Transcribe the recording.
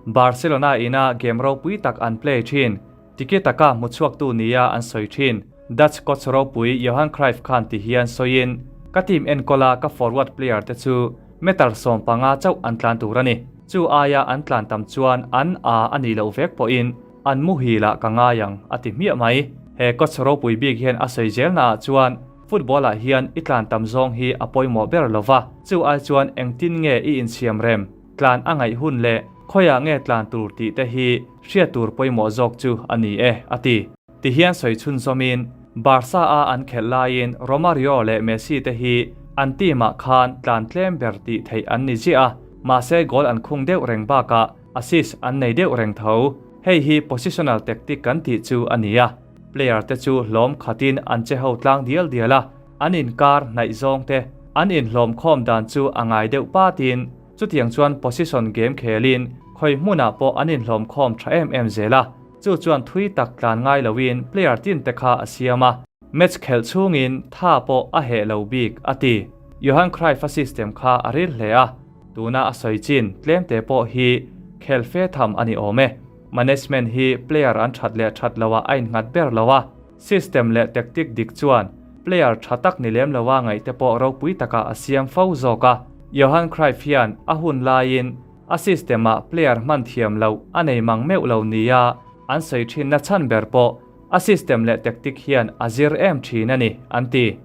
Barcelona ina game ropui tak an play thin. Tiki taka hmuchhuaktu nia an sawi thin. Dutch coach ropui Johan Cruyff khan ti hian sawiin, Ka team enkawla ka forward player te chu meter 15 chauh an tlan tur a ni. Chu aia an tlan tam chuan an a a nih loh vek pawhin an muhil ah ka ngai ang, a ti hmiah mai. He coach ropui bik hian a sawi zelna ah chuan football ah hian i tlan tam zawng hi a pawimawh ber lova, chu ai chuan engtin nge i insiam rem? Tlan a ngaih hun leh khawiah nge tlan tur tih te hi hriat tur pawimawh zawk chu a ni e, a ti. Ti hian sawi chhunzawmin Barca a an khelh laiin Romario leh Messi te hi an team ah khan tlan tlem ber tih theih an ni ziah a, mahse goal an khung deuh reng bakah assist an nei deuh reng tho. Hei hi positional tactic kan tih chu a ni a, player te chu hlawm khatin an che ho tlang dial dial a, an inkar hnaih zawng te an inhlawm khawm dan chu a ngai deuh patin Chutiang chuan position game khelin khawi hmunah pawh an inhlawm khawm tha em em zel a, chu chuan thui tak tlan ngai loin player tin te kha a siam a, match khelh chhungin tha pawh a heh lo bik, a ti. Johan Cruyff-a system kha a ril hle a, tuna a sawi chin tlem te pawh hi khel fe tham a ni awm e. Management hi player an that leh that loah a innghat ber lo a, system leh tactic dik chuan player tha tak ni lem loa ngaih te pawh ropui takah a siam fo zawk a. Johan Cruyff hian a hun laiin a system-ah player hman thiam loh a nei mang meuh lo nia an sawi thinna chhan ber pawh a system leh tactic hian a zir em thin a ni, an ti.